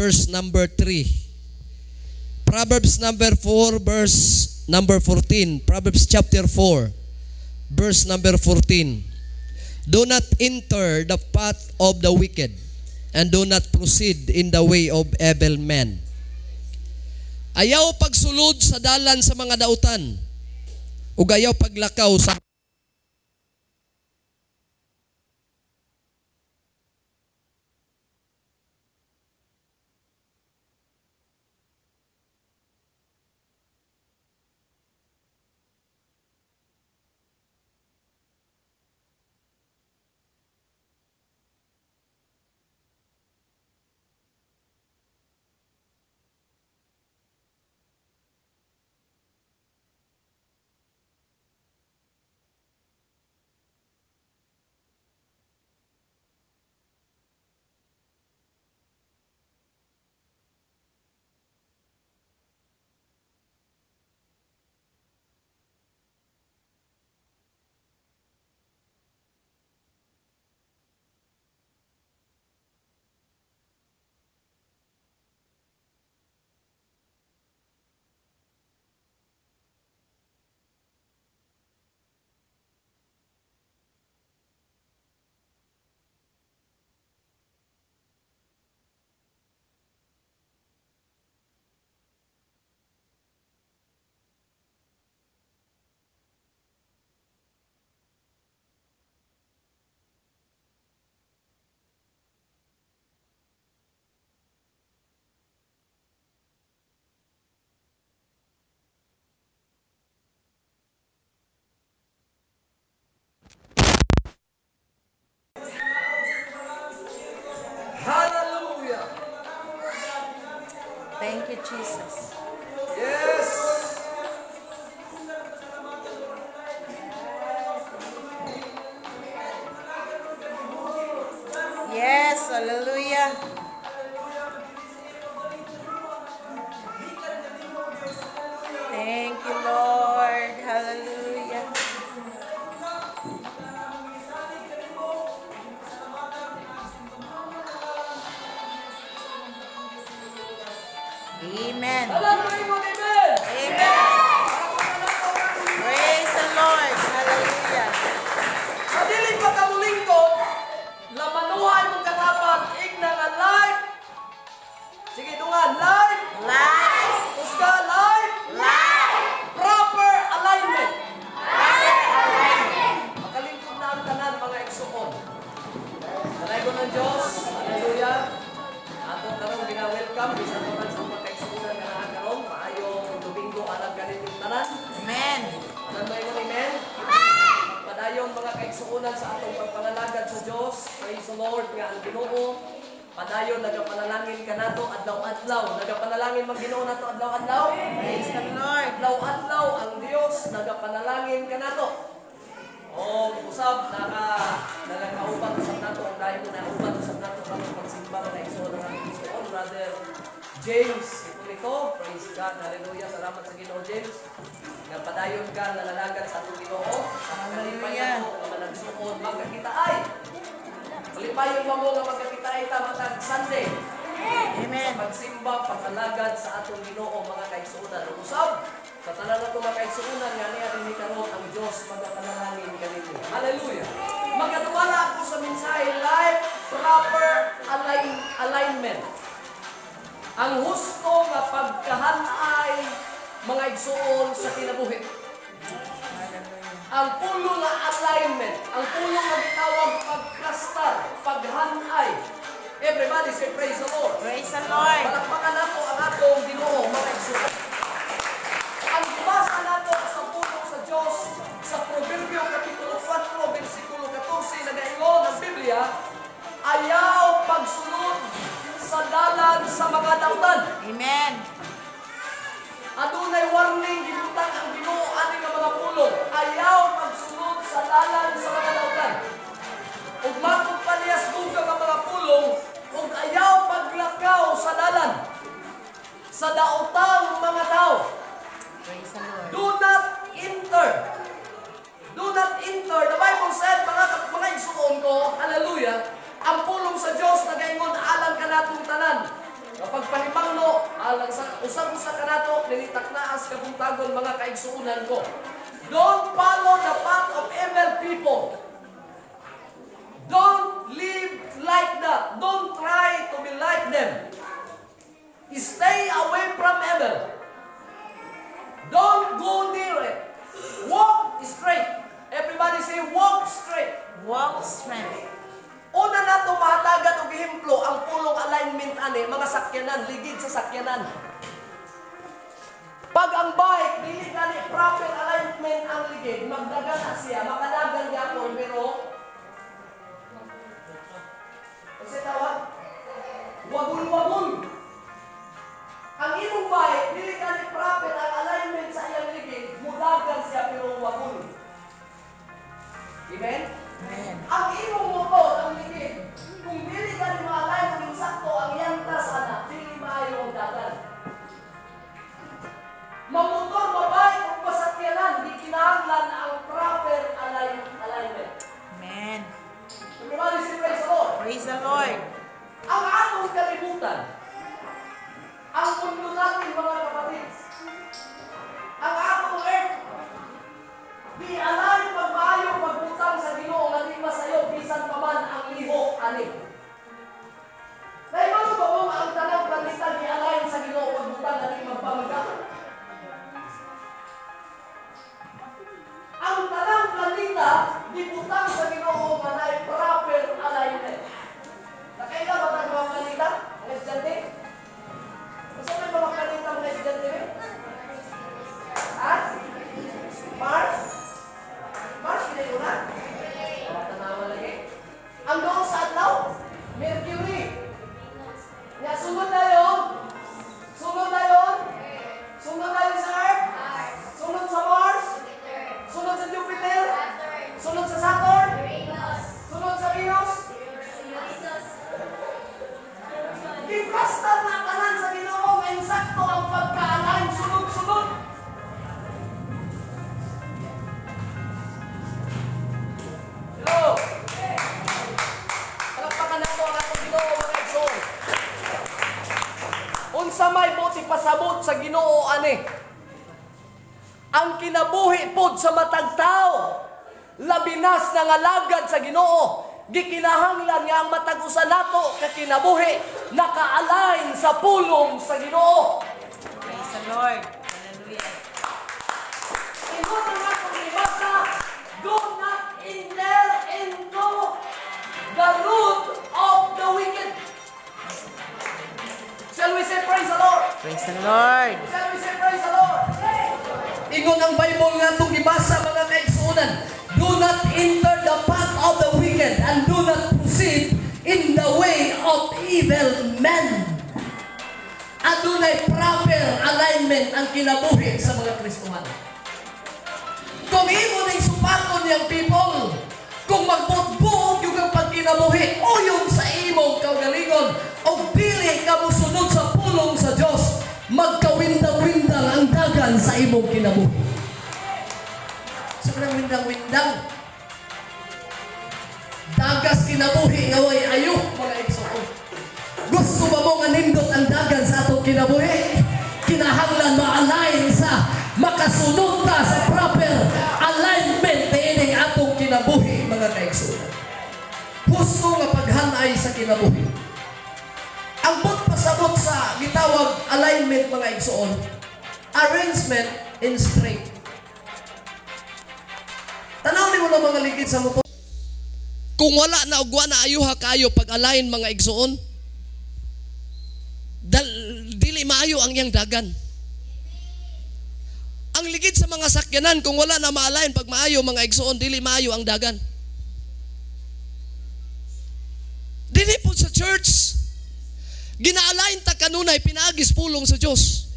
verse number 3. Proverbs number 4 verse number 14. Proverbs chapter 4 verse number 14. Do not enter the path of the wicked, and do not proceed in the way of evil men. Ayaw pagsulod sa dalan sa mga dautan, ug ayaw paglakaw sa Hallelujah. Thank you, Jesus. Yes. Yes, hallelujah. Thank you, Lord. Hallelujah. Amen. Amen. Amen. Praise the Lord. Hallelujah. Sa dili pa kamulingkod, lamanuhay mong katapat, igna nga life. Sige, dungan, life. Life. Usga, life. Life. Proper alignment. Makalingkod na ang tanan, mga igsuon. Kanaygon ng Diyos, hallelujah. Ato karong gina-welcome bisan pa man sa mga kaigsuonan nga naa karon, maayong Domingo alang kaninyong tanan. Amen. Tanan maingon amen. Padayon, mga kaigsuonan, sa atong pagpangalagad sa Dios. Praise the Lord nga ang Ginoo padayon nagapanalangin kanato adlaw-adlaw. Nagapanalangin man Ginoo nato adlaw-adlaw. Praise the Lord. Adlaw-adlaw ang Dios nagapanalangin kanato. O usab naka nagakauban usab nato ang dahil na uban usab nato karon pagsimba, mga igsoon, ang aming igsoon, Brother James Hipolito. Praise God. Hallelujah. Salamat sa Ginoo, James, nga padayon ka nalalagad sa atong Ginoo. Sa kalipay Hallelujah. nako nga managsuon magkakita ay. Malipayon ba mo nga magkakita ay ta matag Sunday? Amen. Sa pagsimba, pag-alagad sa atong Ginoo, mga kaigsuonan. Ug usab sa tanan nato, mga kaigsuonan, nga niya dinhi karon, ang Dios magapanalangin kaninyo. Hallelujah. Magadumala ako sa mensahe, life proper alignment. Ang husto nga pagkahanay, mga igsuon, sa kinabuhi. Ang pulo nga alignment, ang pulo nga gitawag pagplastar, paghanay. Everybody say praise the Lord. Praise the Lord. Palakpakan nato ang atong Ginoo, mga igsuon. Ang gibasa nato sa pulong sa Dios sa Proverbio kapitulo 4 bersikulo 14, nagaingon ang Biblia, ayaw pagsunod sa dalan sa mga dautan. Amen. Adunay warning gibutang ang Ginoo ani nga mga pulong. Ayaw pagsunod sa dalan sa mga dautan. Ug matod pa niya sa dugang nga mga pulong, ug ayaw paglakaw sa dalan sa daotang mga tao. Praise the Lord. Do not enter. Do not enter. The Bible said, mga igsuon ko, hallelujah, ang pulong sa Diyos nagaingon alang kanatong tanan. Kapag kabuntagon, mga kaigsuunan ko. Don't follow the path of evil people. Don't live like that. Don't try to be like them. Stay away from evil. Don't go near it. Walk straight. Everybody say, "Walk straight." Walk straight. Una nato mahatagan og ehemplo ang pulong alignment ani mga sakyanan, ligid sa sakyanan. Pag ang bike dili gani proper alignment ang ligid, magdagan na siya, makadagan gyapon, pero kasi tawag wagul-wagul. Ang imong bike dili gani proper ang alignment sa iyang ligid, mudagan siya pero wagul. Amen? Amen. Ang imong motor, ang ligid, kung dili ka ni ma-align og insakto ang yanta sana, dili maayo ang dagan. Mamotor, mabike, o masakyanan, di kinahanglan ang proper alignment. Amen. Everybody say, "Praise the Lord." Praise the Lord. Ang atong kalibutan, ang mundo natin, mga kapatid, ang atong earth, di align pag maayo pagbutang sa Ginoo nga di masayo bisan pa man ang lihok ani. Nahibalo ba mo nga ang tanang planeta di align sa Ginoo pagbutang nga di magpamga? Ang tanang planeta gibutang sa Ginoo nga naay proper alignment. Nakaila ba tayo mga planeta, mga estudyante? Unsa may mga planeta, mga estudyante? Eh? Ha? Mars? Mars, kini una? Oh, tanawa lagi. Ang doon sa adlaw, Mercury. Ya, sunod na yun. Sunod na yun. Sunod na yun sa Earth. Sunod sa Mars. Sunod sa Jupiter. Sunod sa Saturn. Sunod sa Venus. Giprastar na tanan sa Ginoo nga insakto ang pagka-align, sunod-sunod. Hello. Palakpakan nato ang atong Ginoo, mga igsoon. Unsa may buot ipasabot sa Ginoo ani? Ang kinabuhi pod sa matag tao, labinas na ngalagad sa Ginoo, gikinahanglan nga ang matag usa nato ka kinabuhi naka-align sa pulong sa Ginoo. Praise the Lord. Hallelujah. Ingon ang atong gibasa, do not enter into the root of the wicked. Shall we say, "Praise the Lord"? Praise the Lord. Shall we say, "Praise the Lord"? Ingon ang Bible nga atong gibasa, mga kaigsuonan, do not enter the path of the wicked and do not proceed in the way of evil men. Adunay proper alignment ang kinabuhi sa mga Kristohano. Kung imo ning supaton yang people, kung magbutbuog yung ang pagkinabuhi, uyon sa imong kaugalingon, o dili ka mosunod sa pulong sa Dios, magkawindang-windang ang dagan sa imong kinabuhi. Sa kanang windang-windang, dagas kinabuhi nga way ayo, mga igsoon. Gusto ba mo nga nindot ang dagan sa atong kinabuhi? Kinahanglan ma-align sa makasunod ta sa proper alignment niining atong kinabuhi, mga kaigsuonan. Husto nga paghanay sa kinabuhi. Ang buot pasabot sa gitawag alignment, mga igsoon, arrangement in straight. Tanaw nimo ng mga ligid sa motor. Kung wala na og wa na ayuha kayo pag-align, mga igsoon, dili maayo ang iyang dagan. Ang ligid sa mga sakyanan, kung wala na ma-align pag maayo, mga igsoon, dili maayo ang dagan. Dili po sa church, gina-align ta kanunay pinaagis pulong sa Dios.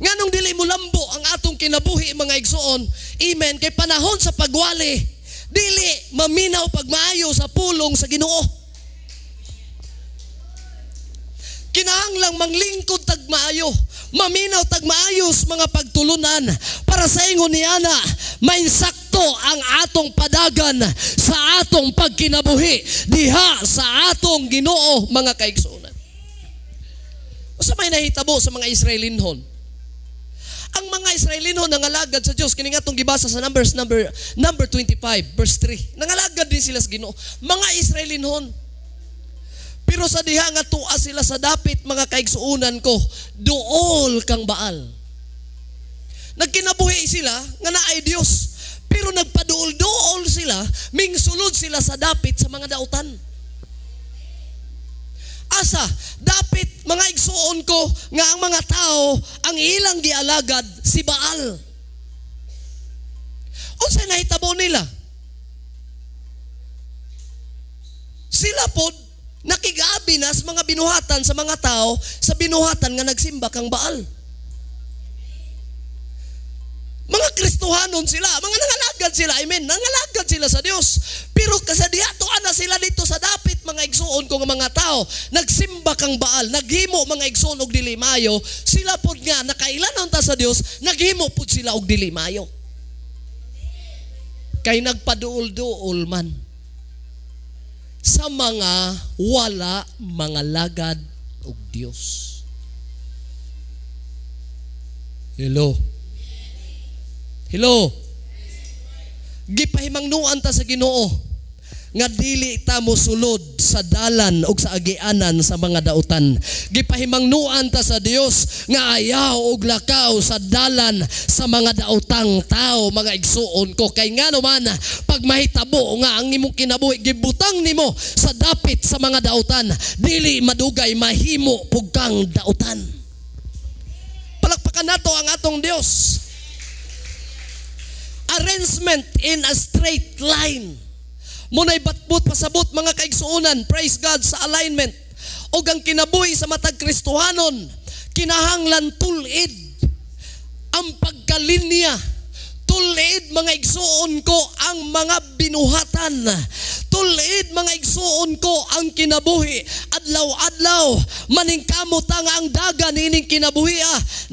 Nganong dili mo lambo ang atong kinabuhi, mga igsoon, amen, kay panahon sa pagwali, dili maminaw pag maayo sa pulong sa Ginoo. Kinahanglang manglingkod tag maayo, maminaw tag maayos mga pagtulunan para sa ingon ni ana, mainsakto ang atong padagan sa atong pagkinabuhi diha sa atong Ginoo, mga kaigsuonan. Unsa may nahitabo sa mga Israelinhon? Ang mga Israelino nangalagad sa Dios, kini nga atong gibasa sa Numbers number number 25 verse 3. Nangalagad din sila sa Ginoo. Mga Israelinhon. Pero sa diha nga tua sila sa dapit, mga kaigsuonan ko, duol kang Baal. Nagkinabuhi sila nga naay Dios. Pero nagpaduol-duol sila, mingsulod sila sa dapit sa mga dautan. Asa, dapit, mga igsuon ko, nga ang mga tao, ang ilang gialagad si Baal. Unsay nahitabo nila? Sila pod nakigabi na sa mga binuhatan sa mga tao sa binuhatan nga nagsimba kang Baal. Mga Kristohanon sila, mga nangalagad sila, I mean, nangalagad sila sa Dios. Pero kasi diha tuan na sila dito sa dapit, mga igsuon ko nga mga tao, nagsimba kang Baal, naghimo, mga igsuon, og dili mayo, sila pod nga nakailanon ta sa Dios, naghimo pod sila og dili mayo. Kay nagpaduol-duol man sa mga wala mga lagad og Dios. Hello. Hello. Gipahimangnuan ta sa Ginoo nga dili ta mosulod sa dalan og sa agianan sa mga dautan. Gipahimangnuan ta sa Dios nga ayaw og lakaw sa dalan sa mga daotang tao, mga igsuon ko. Kay ngano man, pag mahitabo nga ang imong kinabuhi gibutang nimo sa dapit sa mga dautan, dili madugay mahimo pug kang dautan. Palakpakan nato ang atong Dios. Arrangement in a straight line. Muna'y batbut pasabot, mga kaigsuonan, praise God, sa alignment. O ang kinabuhi sa matag Kristohanon, kinahanglan tulid ang pagkalinya. Tulid, mga igsuon ko, ang mga binuhatan. Tulid, mga igsuon ko, ang kinabuhi. Adlaw-adlaw, maningkamot ang dagan ining kinabuhi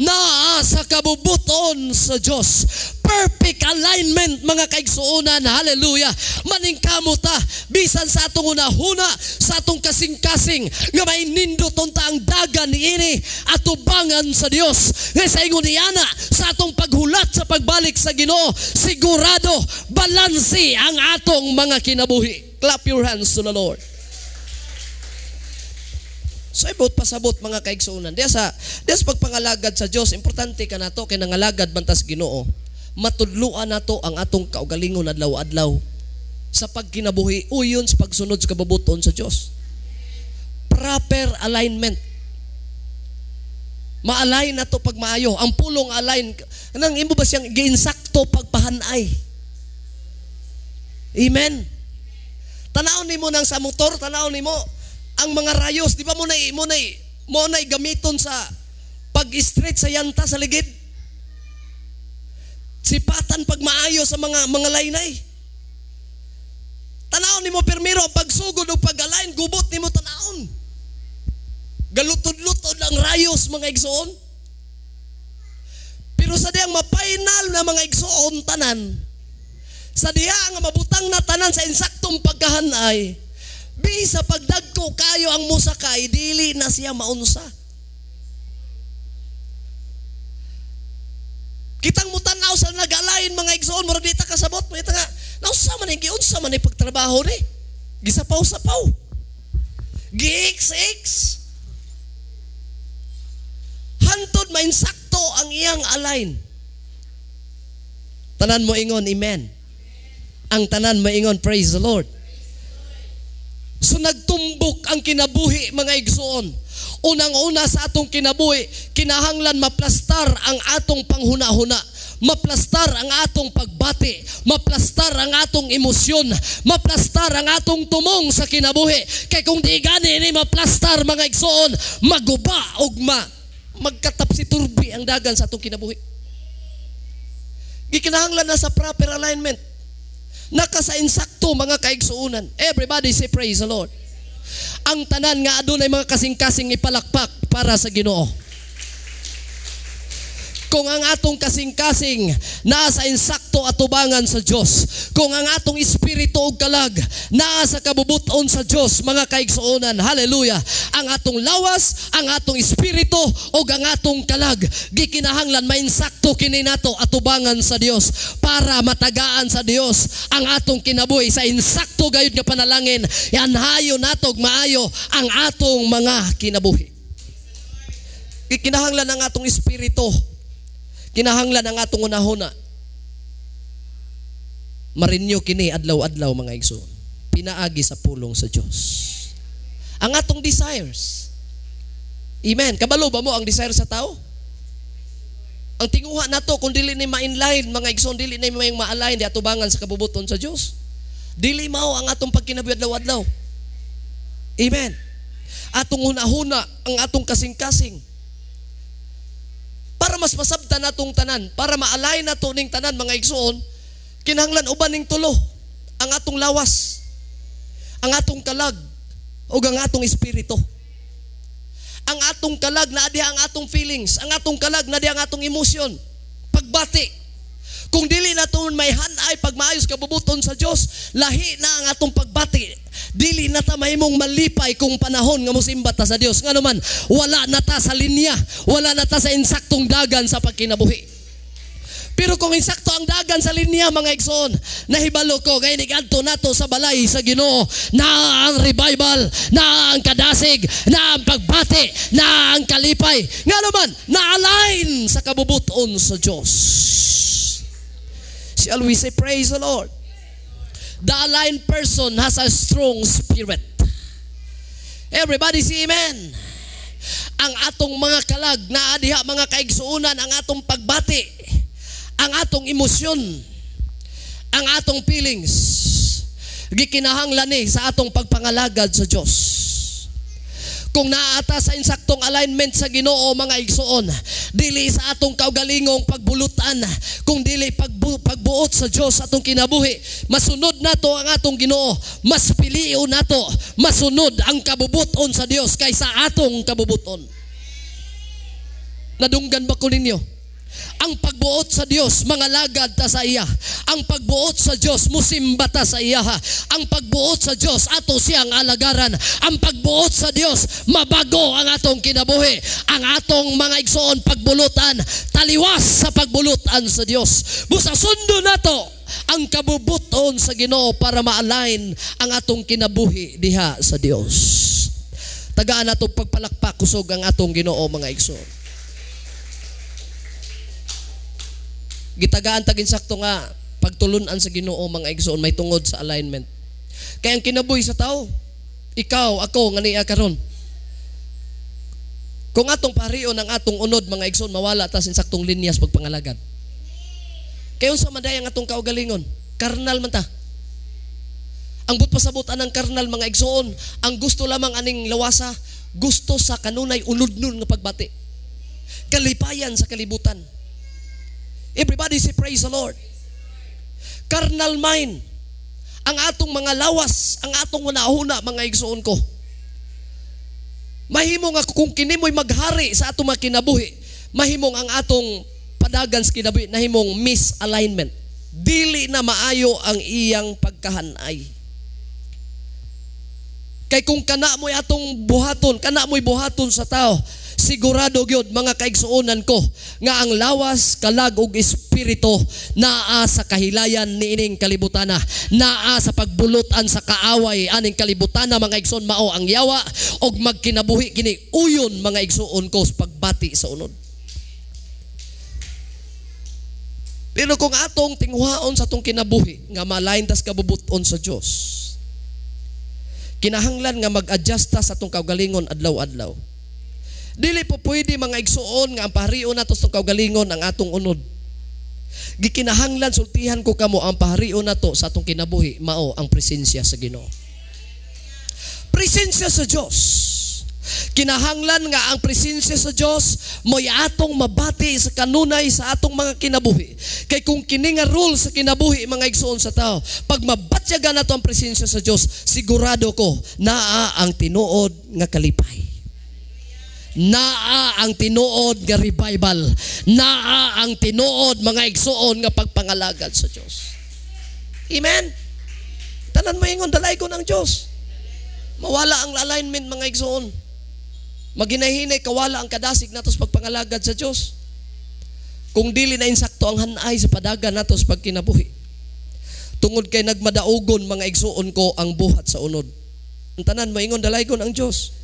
naa sa kabubuton sa Dios. Perfect alignment, mga kaigsuonan, hallelujah. Maningkamot ta bisan sa atong unahuna, sa atong kasing-kasing nga may nindot unta ang dagan niini atubangan sa Dios. Nga sa ingon niana sa atong paghulat sa pagbalik sa Ginoo, sigurado balanse ang atong mga kinabuhi. Clap your hands to the Lord. So ibot pasabot, mga kaigsuonan. Diya sa pagpangalagad sa Dios, importante ka nato kay nangalagad man tas Ginoo. Matudluan nato ang atong kaugalingon adlaw-adlaw sa pagkinabuhi uyon sa pagsunod sa kabubuton sa Dios. Proper alignment. Ma-align nato pag maayo. Ang pulong align, nang imo ba siyang giinsakto pagpahanay? Amen. Tanaw nimo nang sa motor, tanaw nimo ang mga rayos, di ba mo na gamiton sa pag-straight sa yanta sa ligid? Sipatan pag maayo sa mga laynay. Tanaw nimo pirmiro ang pagsugod o pag-align, gubot nimo tanawon. Galutod-lutod ang rayos, mga igsoon. Pero sa diyang mapainal na, mga igsoon, tanan, sa diha nga mabutang na tanan sa insaktong pagkahanay, bisa pagdagko kayo ang musakay, dili na siya maunsa. Kitang mutanaw sa nag-align, mga igsoon, murag di ta kasabot, mga nga, nausa man giunsa man pagtrabaho ni. Gisapaw-sapaw. Gi-x-x. Hantod mainsakto ang iyang align. Tanan mo ingon, amen. Ang tanan mo ingon, praise the Lord. So nagtumbok ang kinabuhi, mga igsoon. Unang-una sa atong kinabuhi, kinahanglan maplastar ang atong panghuna-huna, maplastar ang atong pagbati, maplastar ang atong emosyon, maplastar ang atong tumong sa kinabuhi. Kay kung di gani ni maplastar, mga igsoon, maguba og magkatapsi-turbi ang dagan sa atong kinabuhi. Gikinahanglan na sa proper alignment. Naka sa insakto, mga kaigsuonan. Everybody say praise the Lord. Ang tanan nga adunay mga kasing-kasing, ipalakpak para sa Ginoo. Kung ang atong kasing-kasing naa sa insakto atubangan sa Dios, kung ang atong espiritu ug kalag naa sa kabubuton sa Dios, mga kaigsuonan, hallelujah. Ang atong lawas, ang atong espiritu ug ang atong kalag gikinahanglan mainsakto kini nato atubangan sa Dios para matagaan sa Dios ang atong kinabuhi sa insakto gayud nga panalangin. Yanhayo nato og maayo ang atong mga kinabuhi. Kinahanglan ang atong espiritu, kinahanglan ang atong unahuna ma-renew kini adlaw-adlaw, mga igsoon, pinaagi sa pulong sa Dios. Ang atong desires. Amen. Kabalo ba mo ang desire sa tao? Ang tinguha nato, kung dili ni ma-inline, mga igsoon, dili ni may ma-align di atubangan sa kabubuton sa Dios, dili mao ang atong pagkinabuhi adlaw-adlaw. Amen. Atong hunahuna, ang atong kasing-kasing, para mas masabtan natong tanan, para ma-align nato ning tanan, mga igsoon, kinahanglan uban ning tulo: ang atong lawas, ang atong kalag, ug ang atong espiritu. Ang atong kalag na diha ang atong feelings, ang atong kalag na diha ang atong emosyon, pagbati. Kung dili na to may hanay pag maayos kabubuton sa Dios, lahi na ang atong pagbati. Dili na ta mahimong malipay kung panahon nga mosimba ta sa Dios. Ngano man, wala na ta sa linya, wala na ta sa insaktong dagan sa pagkinabuhi. Pero kung insakto ang dagan sa linya, mga igsoon, nahibalo ko, kay nigadto nato sa balay sa Ginoo, na ang revival, na ang kadasig, na ang pagbati, na ang kalipay. Nga naman, na-align sa kabubuton sa Diyos. Shall we say praise the Lord? The aligned person has a strong spirit. Everybody say amen. Ang atong mga kalag, naa diha, mga kaigsuunan, ang atong pagbati, ang atong emosyon, ang atong feelings, gikinahanglan ni sa atong pagpangalagad sa Dios. Kung naa ta sa insaktong alignment sa Ginoo, mga igsuon, dili sa atong kaugalingong pagbulutan, kung dili pagbuot sa Dios sa atong kinabuhi, masunod nato ang atong Ginoo, mas pilion nato, masunod ang kabubuton sa Dios kaysa atong kabubuton. Nadunggan ba ko ninyo? Ang pagbuot sa Dios, mga lagad ta sa iya. Ang pagbuot sa Dios, musimba ta sa iya. Ang pagbuot sa Dios, ato siyang alagaran. Ang pagbuot sa Dios, mabago ang atong kinabuhi. Ang atong mga igsoon pagbulutan, taliwas sa pagbulutan sa Dios. Busa sundo nato ang kabubuton sa Ginoo para ma-align ang atong kinabuhi diha sa Dios. Tagaan nato pagpalakpak kusog ang atong Ginoo, mga igsoon. Gitagaan tagin sakto nga pagtulunan sa Ginoo, mga igsoon, may tungod sa alignment. Kaya ang kinabuhi sa tao, ikaw, ako, nga niya karon. Kung atong parion ang atong unod, mga igsoon, mawala ta sa saktong linyas pagpangalagad. Kaya unsa man day ang atong kaugalingon? Karnal man ta. Ang but pasabot anang karnal, mga igsoon, ang gusto lamang aning lawasa, gusto sa kanunay unod-nun nga pagbati. Kalipayan sa kalibutan. Everybody say praise the Lord. Carnal mind. Ang atong mga lawas, ang atong hunahuna, mga igsoon ko. Mahimo nga kung kini mo'y maghari sa atong mga kinabuhi, mahimong ang atong padagan sa kinabuhi, nahimong misalignment. Dili na maayo ang iyang pagkahanay. Kay kung kana mo'y atong buhaton, kana mo'y buhaton sa tao, sigurado gyud, mga kaigsuonan ko, nga ang lawas, kalag ug espiritu naa sa kahilayan niining kalibutana, naa sa pagbulutan sa kaaway aning kalibutana, mga igsoon, mao ang yawa, og magkinabuhi kini uyon, mga igsuon ko, sa pagbati sa unod. Pero kung atong tinguhaon sa atong kinabuhi nga malain tas kabubuton sa Dios, kinahanglan nga mag-adjust ta sa atong kaugalingon adlaw-adlaw. Dili po pwede, mga igsuon, nga ang paharion nato sa atong kaugalingon ang atong unod. Gikinahanglan, sultihan ko kamo, ang paharion nato sa atong kinabuhi mao ang presensya sa Ginoo. Presensya sa Dios. Kinahanglan nga ang presensya sa Dios mo'y atong mabati sa kanunay sa atong mga kinabuhi. Kay kung kini nga rule sa kinabuhi, mga igsuon sa tao, pag mabatyagan nato ang presensya sa Dios, sigurado ko naa ang tinuod nga kalipay. Naa ang tinuod nga revival. Naa ang tinuod, mga igsuon, nga pagpangalagad sa Dios. Amen. Tanan mo ingon, dalaygon ang Dios. Mawala ang alignment, mga igsuon. Maginahinay kawala ang kadasig nato sa pagpangalagad sa Dios kung dili na insakto ang hanay sa padagan nato sa pagkinabuhi. Tungod kay nagmadaugon, mga igsuon ko, ang buhat sa unod. Ang tanan moingon, dalaygon ang Dios.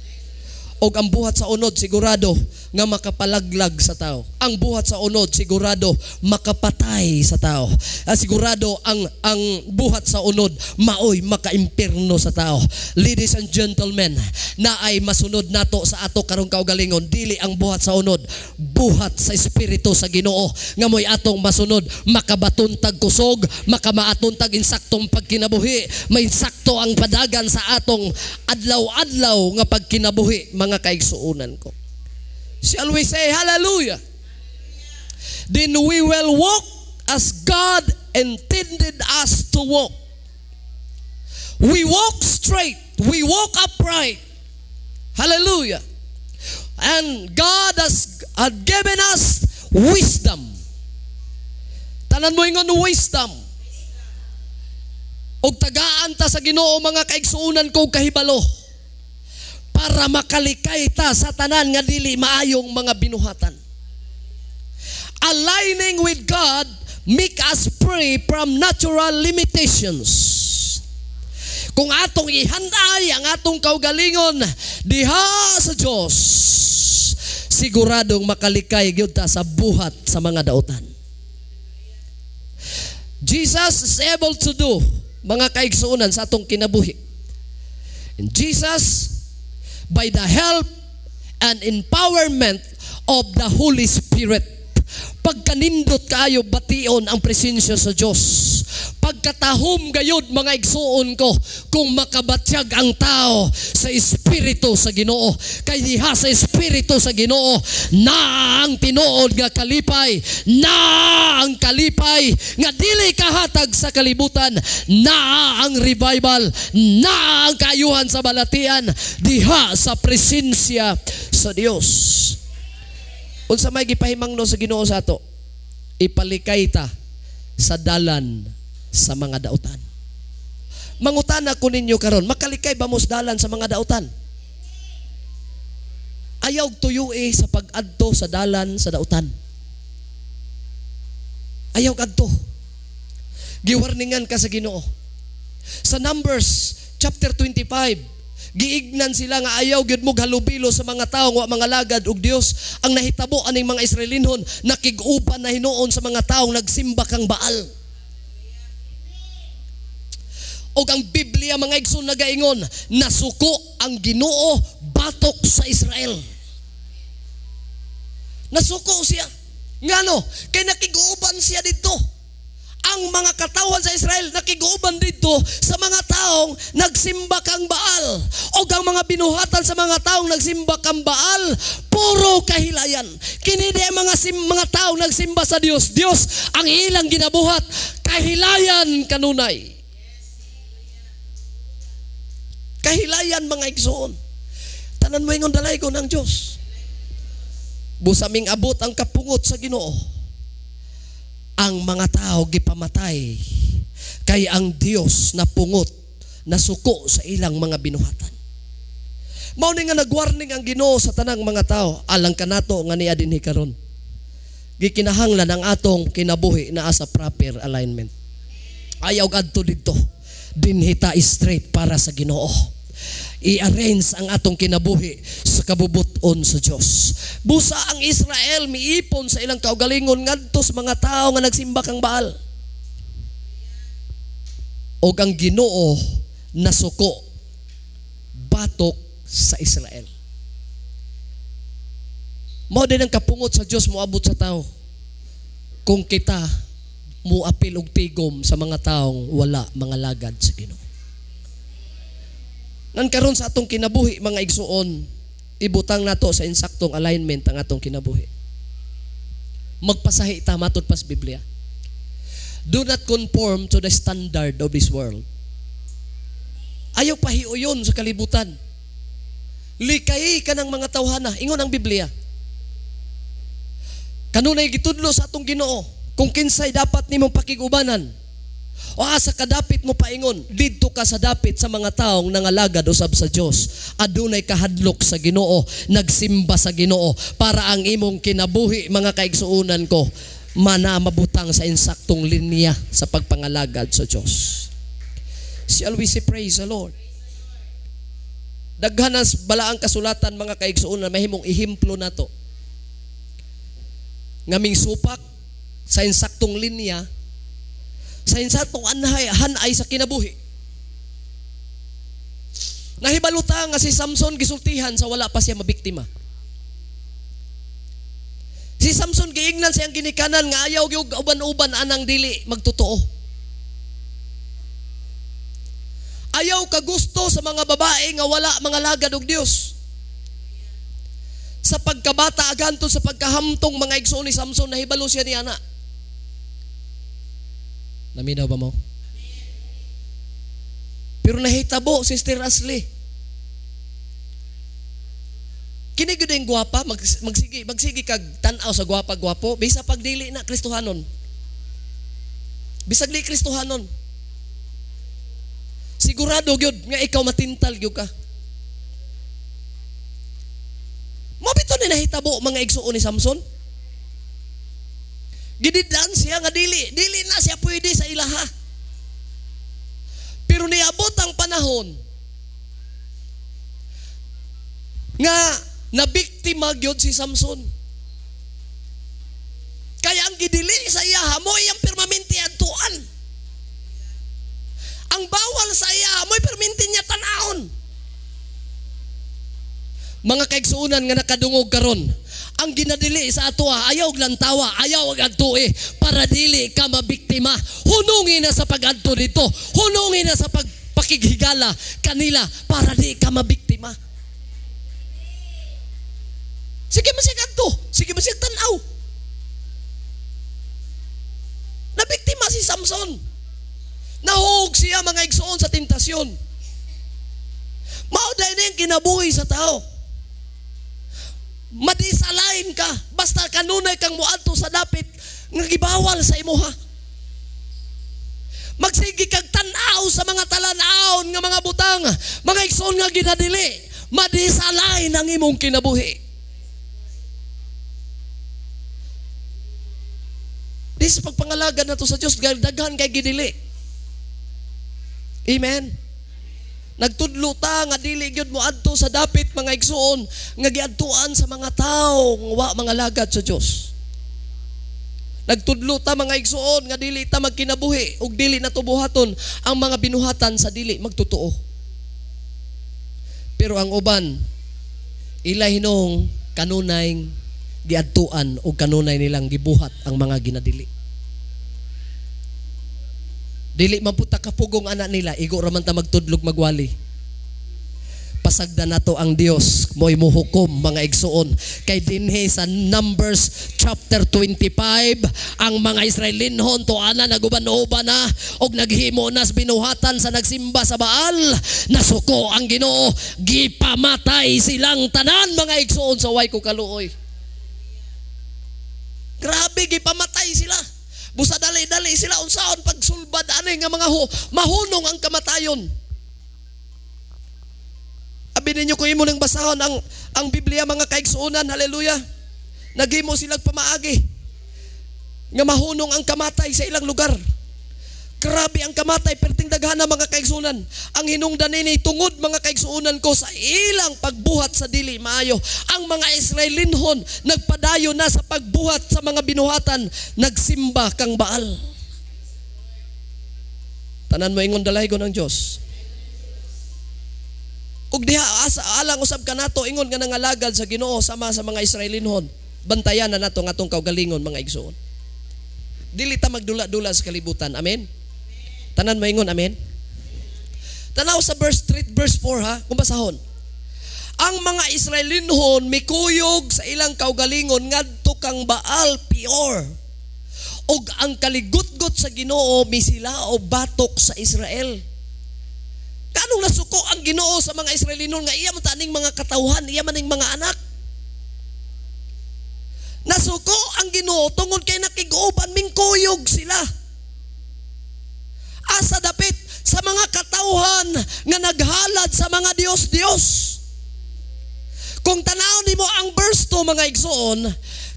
Og ang buhat sa unod, sigurado nga makapalaglag sa tao. Ang buhat sa unod, sigurado makapatay sa tao. Ah, sigurado ang buhat sa unod maoy makaimpirno sa tao. Ladies and gentlemen, na ay masunod nato sa ato karong kaugalingon, dili ang buhat sa unod, buhat sa espiritu sa Ginoo nga mo'y atong masunod, makabaton tag kusog, makamaaton tag insaktong pagkinabuhi, may insakto ang padagan sa atong adlaw-adlaw nga pagkinabuhi, mga kaigsuonan ko. Shall we say hallelujah? Then we will walk as God intended us to walk. We walk straight. We walk upright. Hallelujah. And God has had given us wisdom. Tanan mo ingon, wisdom. Og tagaan ta sa Ginoo, mga kaigsuonan ko, kahibalo para makalikay ta sa tanan nga dili maayong mga binuhatan. Aligning with God make us free from natural limitations. Kung atong ihanay ang atong kaugalingon diha sa Dios, siguradong makalikay gyud ta sa buhat sa mga dautan. Jesus is able to do, mga kaigsuonan, sa atong kinabuhi. And Jesus, by the help and empowerment of the Holy Spirit. Pagkanindot kaayo bation ang presensya sa Dios. Pagkatahom gayud, mga igsuon ko, kung makabatyag ang tao sa espiritu sa Ginoo. Kay diha sa espiritu sa Ginoo na ang tinuod nga kalipay, na ang kalipay nga dili kahatag sa kalibutan, na ang revival, na ang kaayuhan sa balatian diha sa presensya sa Dios. Unsa may gipahimangno sa Ginoo sa ato? Ipalikay ta sa dalan sa mga dautan. Mangutana ko ninyo karon, makalikay ba mo sa dalan sa mga dautan? Ayaw tuyue sa pag-adto sa dalan sa dautan. Ayaw kadto. Giwarningan ka sa Ginoo. Sa Numbers chapter 25, giignan sila nga ayaw gyud mo halubilo sa mga tawo nga wa mangalagad og Dios. Ang nahitabo aning mga Israelinhon, nakig-uban na hinuon sa mga tawo nagsimba kang Baal. Og ang Biblia, mga igsoon, nagaingon, nasuko ang Ginoo batok sa Israel. Nasuko siya. Ngano? Kay nakig-uban siya didto. Ang mga katawan sa Israel nakig-uban didto sa mga taong nagsimba kang Baal. O ang mga binuhatan sa mga taong nagsimba kang Baal, puro kahilayan. Kini di ang mga taong nagsimba sa Dios. Dios ang ilang ginabuhat, kahilayan kanunay. Kahilayan, mga igsoon. Tanan mo ingon, dalaygon ang Dios. Busa ming abot ang kapungot sa Ginoo. Ang mga tao gipamatay kay ang Dios napungot, nasuko sa ilang mga binuhatan. Mao ni nga nagwarning ang Ginoo sa tanang mga tao alang kanato nga niya dinhi karon. Gikinahanglan ang atong kinabuhi naa sa proper alignment. Ayaw adto didto. Dinhi ta straight para sa Ginoo. I-arrange ang atong kinabuhi sa kabubuton sa Dios. Busa ang Israel miipon sa ilang kaugalingon ngadto sa mga tao nga nagsimba kang Baal. Og ang Ginoo nasuko batok sa Israel. Mao din ang kapungot sa Dios moabot sa tao kung kita muapil og tigom sa mga taong wala mangalagad sa Ginoo. Nan karon sa atong kinabuhi, mga igsuon, ibutang nato sa insaktong alignment ang atong kinabuhi. Magpasahi ta matud pas Biblia. Do not conform to the standard of this world. Ayaw pahiuyon sa kalibutan. Likay ka ng mga tawhana. Ingon ang Biblia. Kanunay gitudlo sa atong Ginoo kung kinsay dapat nimong pakig-ubanan. O asa ka dapit mo paingon, didto ka sa dapit sa mga taong nangalagad usab sa Dios. Adunay kahadlok sa Ginoo, nagsimba sa Ginoo para ang imong kinabuhi, mga kaigsuonan ko, mana mabutang sa insaktong linya sa pagpangalagad sa Dios. Shall we say praise the Lord? Daghan ang balaang kasulatan, mga kaigsuonan, mahimong ehemplo nato. Nga mingsupak sa insaktong linya, sa insaktong anhay, hanay sa kinabuhi. Nahibalo ta nga si Samson gisultihan sa wala pa siya mabiktima. Si Samson giingnan siyang ginikanan nga ayaw gyud uban-uban anang dili magtotoo. Ayaw kagusto sa mga babae nga wala mga lagad og Dios. Sa pagkabata aganto sa pagkahamtong, mga igsoon ni Samson, nahibalo siya ni ana. Naminaw ba mo? Pero nahitabo, Sister Ashley. Kini gyud ang gwapa, magsige kag tan-aw sa gwapa gwapo, bisa pag dili na Kristohanon. Bisag di Kristohanon. Sigurado gyud nga ikaw matintal gyud ka. Mao bitaw ni nahitabo, mga igsuon ni Samson. Gididaan siya nga dili na siya pwede sa ilaha. Pero niabot ang panahon nga nabiktima gyud si Samson. Kaya ang gidili sa iya mo iyang permanente adtuan. Ang bawal sa iya mo'y permanente niya tan-awon. Mga kaigsuonan nga nakadungog karon, ang ginadili sa atoa, ayaw og lantawa, ayaw og adtue, para dili ka mabiktima. Hunungi na sa pag-adto dito, hunungi na sa pagpakighigala kanila para di ka mabiktima. Sige mo siya adto, sige mo siya tan-aw. Nabiktima si Samson. Nahug siya, mga igsoon, sa tentasyon. Mao dahil na yung kinabuhi sa tao. Madisalain ka basta kanunay kang muadto sa dapit nga gibawal sa imuha. Magsige kag tan-aw sa mga talan-awon nga mga butang, mga igsoon, nga ginadili, madisalain ang imong kinabuhi. Di sa pagpangalagad na to sa Dios, daghan kay gidili. Amen. Nagtudlo ta nga dili gyud mo adto sa dapit, mga igsuon, nga giadtuan sa mga tawo nga wa mga lagad sa Dios. Nagtudlo ta, mga igsuon, nga dili ta magkinabuhi ug dili na buhaton ang mga binuhatan sa dili magtotoo. Pero ang uban ila hinong kanunay giadtuan o kanunay nilang gibuhat ang mga ginadili. Dili man pud ta kapugong ana nila, igo ra man ta magtudlog magwali. Pasagdan nato ang Dios, mo'y muhukom, mga igsuon. Kay dinhi sa Numbers chapter 25, ang mga Israelinhon tuana naguban-uban na og naghimo nas binuhatan sa nagsimba sa Baal, nasuko ang Ginoo, gipamatay silang tanan, mga igsuon, sa way ko kaluoy. Grabe, gipamatay sila. Busa dali-dali sila unsaon pagsulbad ani nga mga mahunong ang kamatayon. Abi ninyo kung imo nang basahon ang Biblia, mga kaigsuonan, haleluya. Naghimo silang pamaagi nga mahunong ang kamatay sa ilang lugar. Grabe ang kamatay, perting daghana, mga kaigsuonan. Ang hinungdan nini tungod, mga kaigsuonan ko, sa ilang pagbuhat sa dili maayo. Ang mga Israelinhon nagpadayon na sa pagbuhat sa mga binuhatan, nagsimba kang Baal. Tanan mo ingon dalaygon ang Dios. Ug diha asa alang usab kanato ingon nga nangalagad sa Ginoo sama sa mga Israelinhon. Bantayan na nato nga atong kaugalingon, mga igsoon. Dili ta magdula-dula sa kalibutan. Amen. Tanan maingon amen. Tanaw sa verse 3, verse 4 ha, kung basahon. Ang mga Israelinhon mikuyog sa ilang kaugalingon ngadto kang Baal Peor. Ug ang kaligutgot sa Ginoo misila o batok sa Israel. Kanong nasuko ang Ginoo sa mga Israelinon nga iya man taning mga katawhan, iya man ning mga anak? Nasuko ang Ginoo tungod kay nakig-uban, mingkuyog sila. Asa dapit sa mga katawhan nga naghalad sa mga Diyos-Diyos. Kung tanaw nimo ang verse 2, mga igsoon,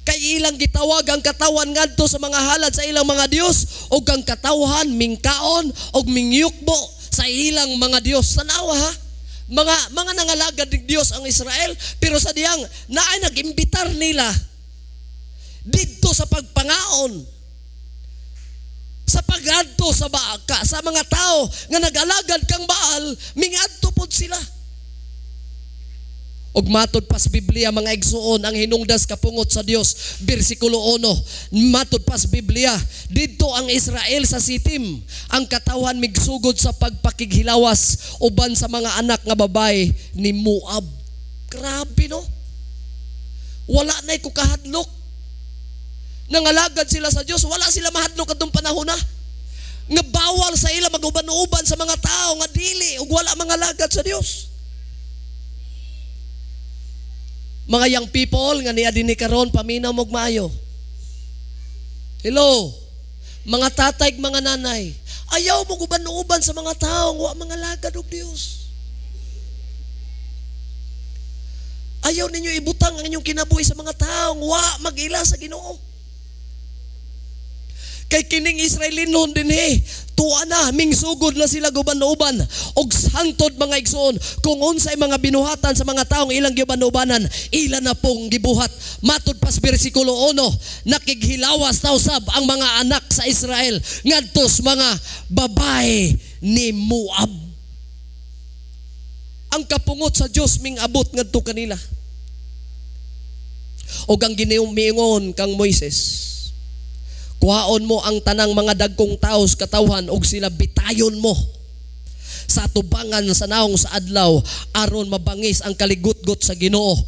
kay ilang gitawag ang katawan ngadto sa mga halad sa ilang mga Diyos ug ang katawhan mingkaon ug mingyukbo sa ilang mga Diyos. Tanawa ha. Mga nangalagad ng Diyos ang Israel, pero sa diyang naay nag-imbitar nila didto sa pagpangaon, sa pagadto sa baka, sa mga tao nga nag-alagad kang Baal, mingadto pod sila. Ug matod pas Biblia, mga igsuon, ang hinungdas kapungot sa Dios, bersikulo 1, matod pas Biblia, didto ang Israel sa Sitim, ang katawhan migsugod sa pagpakighilawas uban sa mga anak nga babae ni Moab. Grabe, no? Wala na ko kahadlok. Nangalagad sila sa Dios, wala sila mahadlok kadtong panahon na. Nga bawal sa ila maguban-uban sa mga tao nga dili ug wala mangalagad sa Dios. Mga young people nga niya dinhi karon, paminaw mo'g maayo. Hello. Mga tatay, mga nanay, ayaw mo guban-uban sa mga tao nga wa mangalagad og Dios. Ayaw ninyo ibutang ang inyong kinabuhi sa mga tao nga wa mag-ila sa Ginoo. Kay kining Israelinon dinhi, tuwa na, mingsugod na sila guban-uban. Og hangtod, mga igsoon, kung unsay mga binuhatan sa mga taong ilang giuban-ubanan, ila na pong gibuhat. Matod pas bersikulo 1, nakighilawas na usab ang mga anak sa Israel ngadto sa mga babae ni Moab. Ang kapungot sa Dios mingabot ngadto kanila. Og ang Ginoo miingon kang Moises, "Kuhaon mo ang tanang mga dagkong taos katawhan og sila bitayon mo sa atubangan sa naong sa adlaw aron mabangis ang kaligutgot sa Ginoo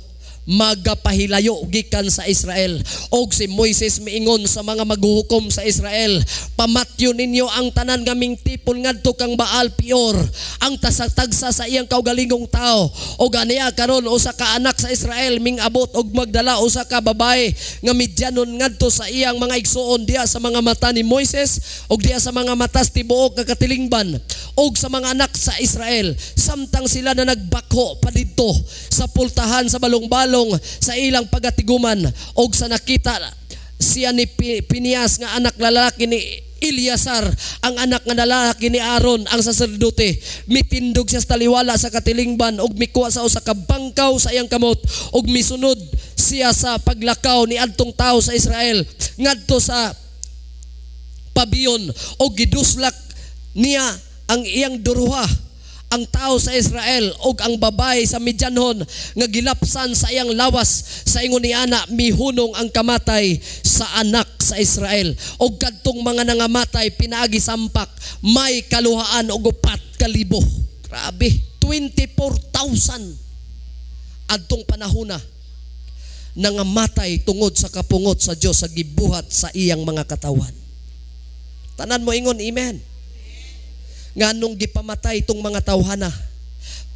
magapahilayo gikan sa Israel." Og si Moises miingon sa mga maghuhukom sa Israel, "Pamatyo ninyo ang tanan nga mingtipon ngadto kang Baal Peor, ang tasatagsa sa iyang kaugalingong tao." Og aniya karon usa ka anak sa Israel mingabot og magdala usa ka babae nga Midyanon ngadto sa iyang mga igsuon diha sa mga mata ni Moises og diha sa mga mata sa tibuok nga katilingban og sa mga anak sa Israel, samtang sila na nagbakho pa didto sa pultahan sa balong-balong sa ilang pagatiguman. Og sa nakita siya ni Pinias nga anak lalaki ni Eleazar, ang anak nga lalaki ni Aaron ang saserdote, mitindog siya sa taliwala sa katilingban og mikuha sa usa ka bangkaw sa iyang kamot og misunod siya sa paglakaw ni adtong tawo sa Israel ngadto sa pabiyon og giduslak niya ang iyang duruha ang tao sa Israel og ang babae sa Midyanhon nga gilapsan sa iyang lawas. Sa ingon ni ana, mihunong ang kamatay sa anak sa Israel, og kadtong mga nangamatay pinaagi sampak may 204,000. Grabe, 24,000 adtong panahona nangamatay tungod sa kapungot sa Dios sa gibuhat sa iyang mga katawan. Tanan mo ingon, "Amen." Nganong gipamatay itong mga tawhana?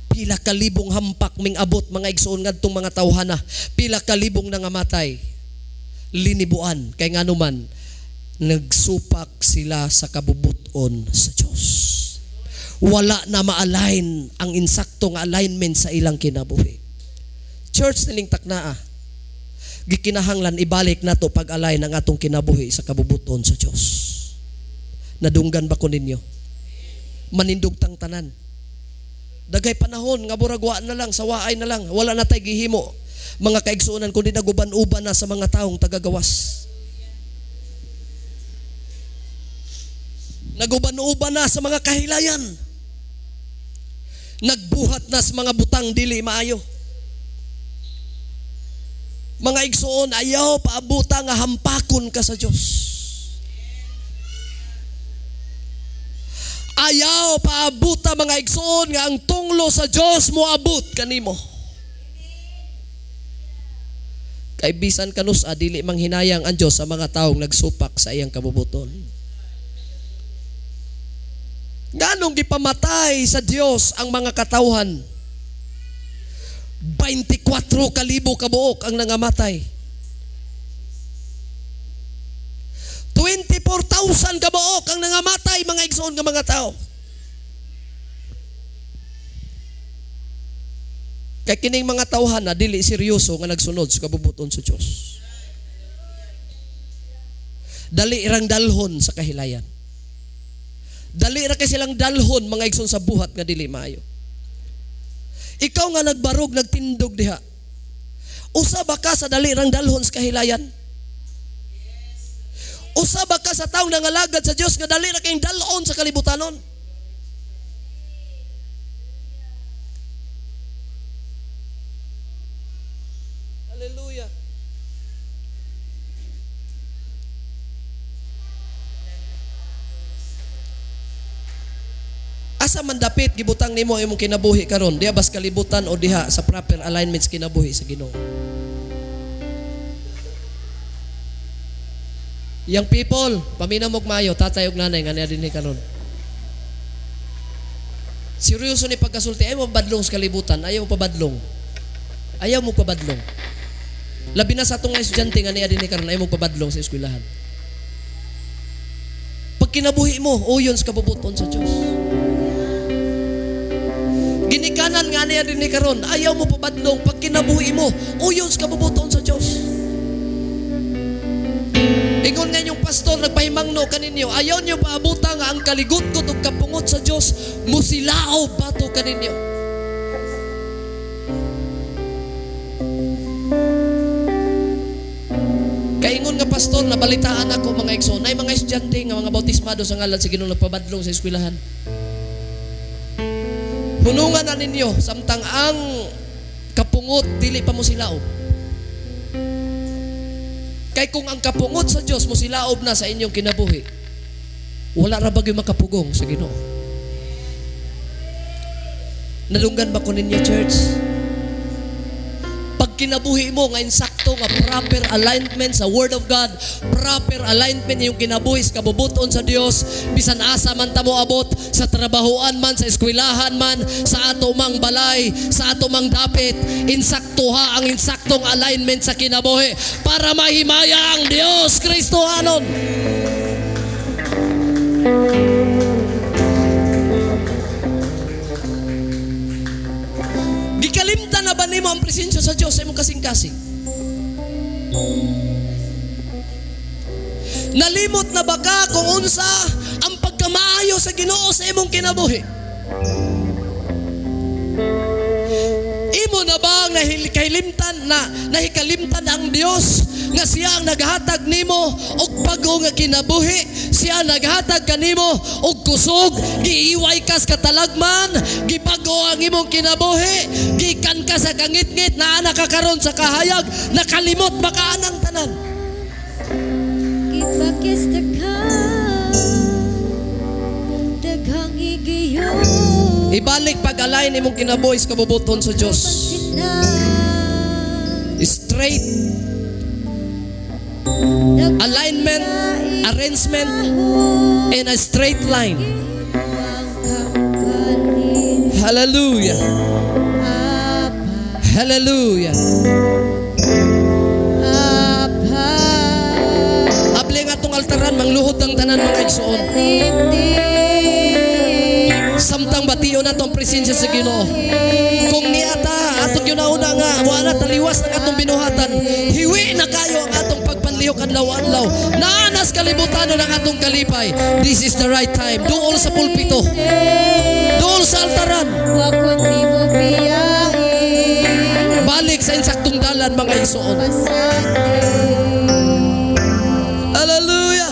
Pila kalibong hampak ming abot, mga igsoon, ngadtong mga tawhana. Pila kalibong nangamatay? Linibuan. Kay nganuman, nagsupak sila sa kabubuton sa Diyos. Wala na ma-align ang insakto nga alignment sa ilang kinabuhi. Church nining taknaa, gikinahanglan ibalik nato pag-align ang atong kinabuhi sa kabubuton sa Diyos. Nadunggan ba ko ninyo? Manindog tang tanan. Dagay panahon nga burag wa na lang, sa waay na lang, wala na tay gihimo, mga kaigsuonan, kundi naguban-uban na sa mga taong tagagawas. Naguban-uban na sa mga kahilayan. Nagbuhat na sa mga butang dili maayo. Mga igsuon, ayaw paabuta nga hampakon ka sa Dios. Ayaw paabuta, mga igsoon, nga ang tunglo sa Dios moabot kanimo. Kay bisan kanus-a dili manghinayang ang Dios sa mga taong nagsupak sa iyang kabubuton. Nganong Nganong gipamatay sa Dios ang mga katawhan? 24,000 kabuok ang nangamatay. 24,000 kabuok ang nangamatay, mga igsoon nga mga tao. Kay kining mga tawhan na dili seryoso nga nagsunod sa kabubuton sa Dios. Dali rang dalhon sa kahilayan. Dali ra kay silang dalhon, mga igsoon, sa buhat nga dili maayo. Ikaw nga nagbarog, nagtindog diha. Usa ba ka sa dali rang dalhon sa kahilayan? Usa ba ka sa taong nangalagad sa Dios nga dali ra kayong dalhon sa kalibutanon? Hallelujah. Asa man dapit gibutang nimo ang imong kinabuhi karon? Diha bas kalibutan o diha sa proper alignment sa kinabuhi sa Ginoo? Young people, paminaw mo og maayo, tatay ug nanay nga niya dinhi karon. Seryoso ni pagkasulti, ayaw mo badlong sa kalibutan, ayaw mo pabadlong. Ayaw mo pabadlong. Labi na sa atong mga estudyante nga niya dinhi karon, ayaw mo pabadlong sa eskwelahan. Pag kinabuhi mo, uyon sa kabubuton sa Dios. Ginikanan nga niya dinhi karon, ayaw mo pabadlong. Pag kinabuhi mo, uyon sa kabubuton sa Dios. Ingon nga inyong pastor, nagpahimangno kaninyo, ayaw niyo paabutan nga ang kaligutgot ug kapungot sa Dios musilao bato kaninyo. Kaingon nga pastor, nabalitaan ako mga igsoon, nay mga estudyante nga mga bautismado sa ngalan sa Ginoo nagpabadlong sa eskwelahan. Hunungan na ninyo samtang ang kapungot dili pa mo silaob. Kay kung ang kapungot sa Dios mo silaob na sa inyong kinabuhi, wala ra bagyo makapugong sa Ginoo. Nalunggan ba ko ninyo, church? Pag kinabuhi mo nga insakto nga proper alignment sa Word of God, proper alignment yung kinabuhi sa kabubuton sa Dios, bisan asa man ta mo abot, sa trabahoan man, sa eskwelahan man, sa ato mang balay, sa ato mang dapit, insakto ha ang insaktong alignment sa kinabuhi para mahimaya ang Dios Kristohanon. Gikalimtan na ba nimo ang presensya sa Dios sa imong kasing-kasing? Nalimot na ba ka kung unsa ang pagkamaayo sa Ginoo sa imong kinabuhi? Imo na ba ang kahilimtan na nahikalimtan ang Dios nga siya ang naghatag nimo og bag-o nga kinabuhi, siya ang naghatag kanimo og kusog, giiway ka sa katalagman, gibag-o ang imong kinabuhi, gikan ka sa kangitngit na ana ka karon sa kahayag, nakalimot ba ka anang tanan? Gipakis ka, daghang higayon. Ibalik pag-align imong kinabuhi sa kabubuton sa Dios. Straight alignment, arrangement, in a straight line. Hallelujah. Hallelujah. Abli nga atong altaran, mangluhod ang tanan mga igsoon. Samtang bation nato ang presensya sa Ginoo. Kung niata atong ginauna nga wala taliwas ng atong binuhatan, hiwi na kayo ang atong pagpanlihok adlaw-adlaw. Naanas kalibutan ng atong kalipay. This is the right time. Duol sa pulpito. Duol sa altaran. Balik sa insaktong dalan mga igsoon. Hallelujah.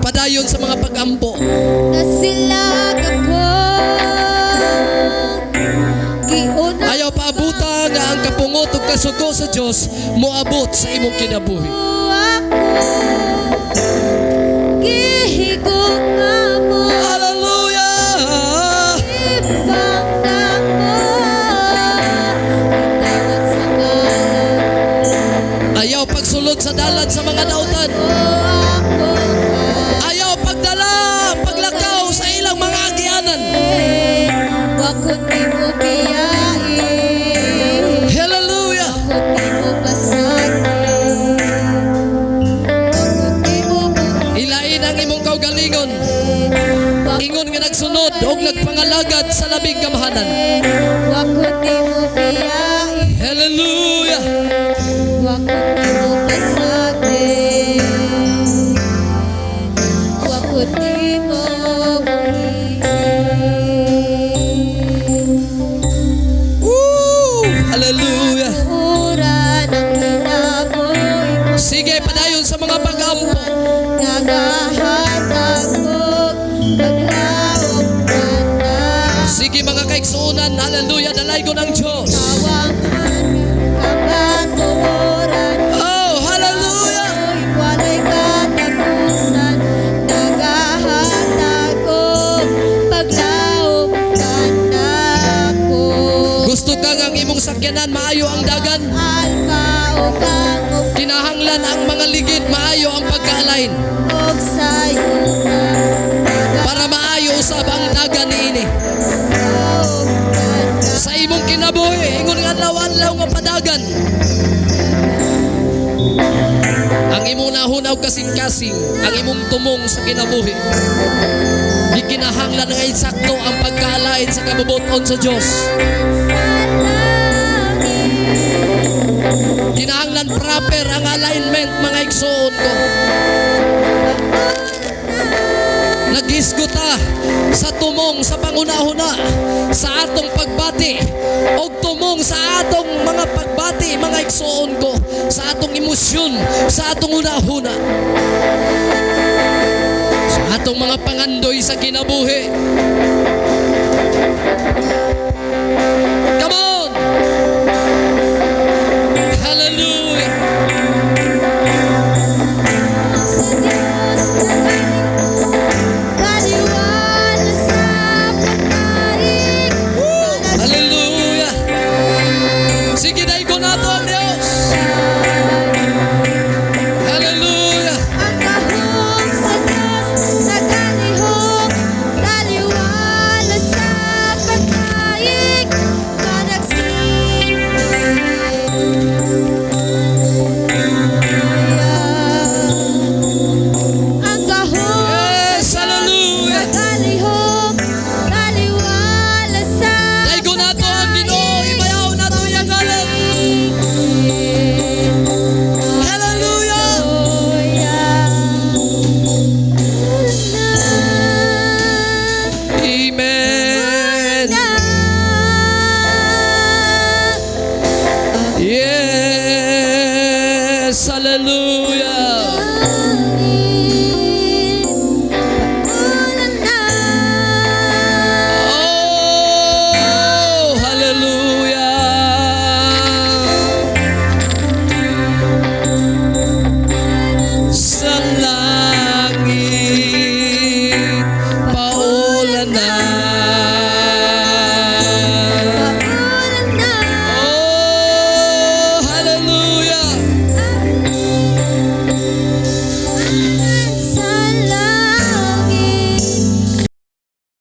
Padayon sa mga pag-ampo. Nasilag ako. Giuna Ayaw paabuta nga ang kapungot ug kasugo sa Dios moabot sa imong kinabuhi. Ako. Gihigog nga mo. Hallelujah. Ibang namo. Itawad sa ngalan. Ayaw pagsulod sa dalan sa mga dautan. Ako. og nagpangalagad sa labing gamhanan. Wa ko nimo biyai. Hallelujah! Wa ko nimo pasagdi. Wa ko nimo buhi. Woo! Hallelujah! Ura ng kinabuhi mo. Sige, padayon sa mga pag-ampo. Nagahatag og paglaom na Sige, mga kaigsuonan, hallelujah, dalaygon ang Diyos. Kawang kamatuoran. Oh, hallelujah! Walay katapusan. Nagahatag og paglaom kanako. Gusto ka nga ang imong sakyanan, maayo ang dagan. Alpha ug ang Kinahanglan ang mga ligid, maayo ang pagka-align. Og sayuna. Para maayo usab ang dagan niini. Nagahatag Sa imong kinabuhi, ingon nga adlaw-adlaw nga padagan. Ang imong hunahuna kasing-kasing, ang imong tumong sa kinabuhi. Di kinahanglan nga insakto ang pagka-align sa kabubuton sa Diyos. Sa langit. Kinahanglan proper ang alignment, mga igsoon ko. Naghisguta sa tumong sa panghuna-huna sa atong pagbati og tumong sa atong mga pagbati, mga igsoon ko, sa atong emosyon, sa atong huna-huna, sa atong mga pangandoy sa kinabuhi.